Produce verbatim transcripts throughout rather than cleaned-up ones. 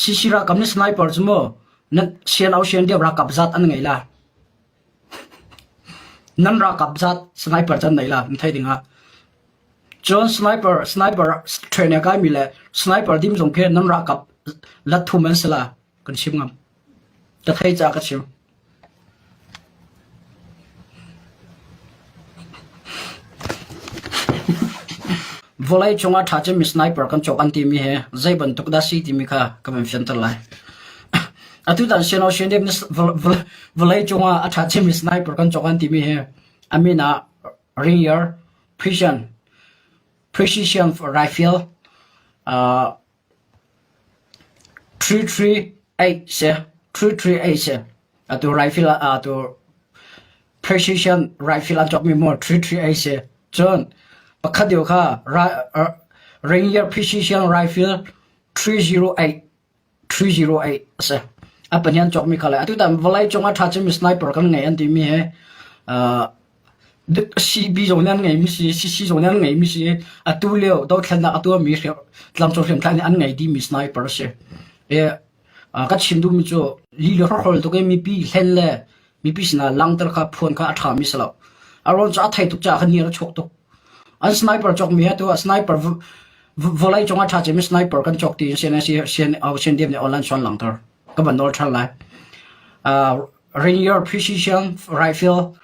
C C ralkap nih sniper cu maw, nan sian au sian deuh ralkap zat an ngei la. Nan ralkap zat sniper can nei la, an thei ding ah. Cun sniper, sniper training kai mi le sniper dim zong khi nan ralkap lat thum an si la, kan chim ngam. Ka thei ca ka chim. Vawlei cungah ṭha cemmi sniper kan cawk an timi he zei bantuk dah si timi kha ka van fianter lai. Atu dan sian aw sian dep nih vawlei cungah a ṭha cemmi sniper kan cawk an timi he a min ah Ranger Precision, Precision Rifle, ah, three three eight si, three three eight si. Atu rifle, atu precision rifle an cawkmi maw, three three eight si. Cun pakhat deuh kha Ranger Precision Rifle three zero eight, three zero eight si. A pahnih an cawkmi kha le. Atu dan vawlei cungah ṭha cemmi sniper kan ngei an timi he, ah, C B zong nih an ngeimi si, C C zong nih an ngeimi si, atu lio dothlennak a tuahmi tlamcaw hriamtlai nih an ngei dihmi sniper si. E, ah, ka chim duhmi cu lih le hrokhrawl tuk i mipi hlen le mipi sinah langter kha phuan kha a ṭhami si lo. A rawn cu a thei tuk caah khan hniar a chuak tuk. An sniper cawkmi he tu a sniper vawlei cungah ṭha cemmi sniper kan cawk tiin sian, sian, sian dep nih online suan langter ka van nawl ṭhan lai. Ah, Ranger Precision Rifle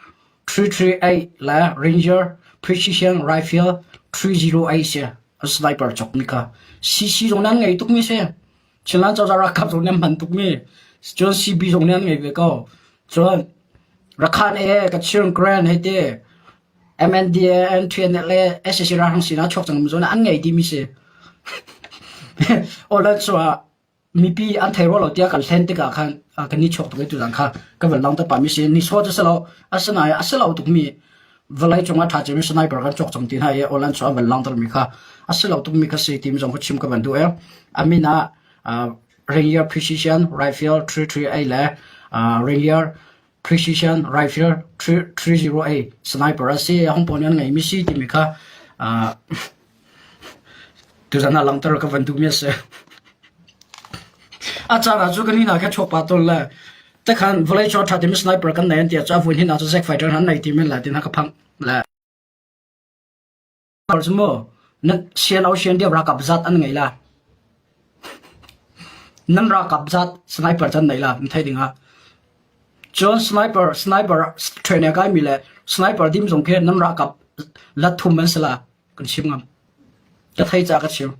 three three eight le Ranger Precision Rifle three zero eight si. A sniper cawkmi kha C C zong nan ngei tukmi si. Chinland cozah ralkap zong nan hman tukmi. Cun C B zong nan ngei ve ko. Cun Rakhine e, Kachin Karen hei te, M N D A, N T N L A, S S C ralhrang sinah chuak cang zong an ngei dihmi si. Online suah mipi an thei ruah lo tiah kan hlen tikah khan, ah, kan ni chuak tuk i tu zan kha ka van langter pahmi si, ni sawt a si lo, a si nai, a si lo tukmi vawlei cungah ṭha cemmi sniper kan cawk cang ti hna i online cu a van langtermi kha a si lo tukmi kha si timi zong kha chim ka van duh i a min ah, ah, Ranger Precision Rifle three three eight le, ah, Ranger Precision Rifle three zero eight sniper a si, a hong pawn an ngeimi si timi kha, ah, tuzan ah langter ka van duhmi a si. A caan ah cu kan inn ah kha chuak pah tawn le. Takhan vawlei cungah ṭha timi sniper kan nei an ti ah cu a vun hin ah cu Zek Fighter hna an nei ti men lai ti hna ka phang le. Cu maw, nan sian au sian deuh ralkap zat an ngei la. Nan ralkap zat sniper can nei la, an thei ding ah. Cun sniper, sniper training kai mi le sniper dim zong khi nan ralkap lat thum an si la, kan chim ngam. Ka thei ca ka chim.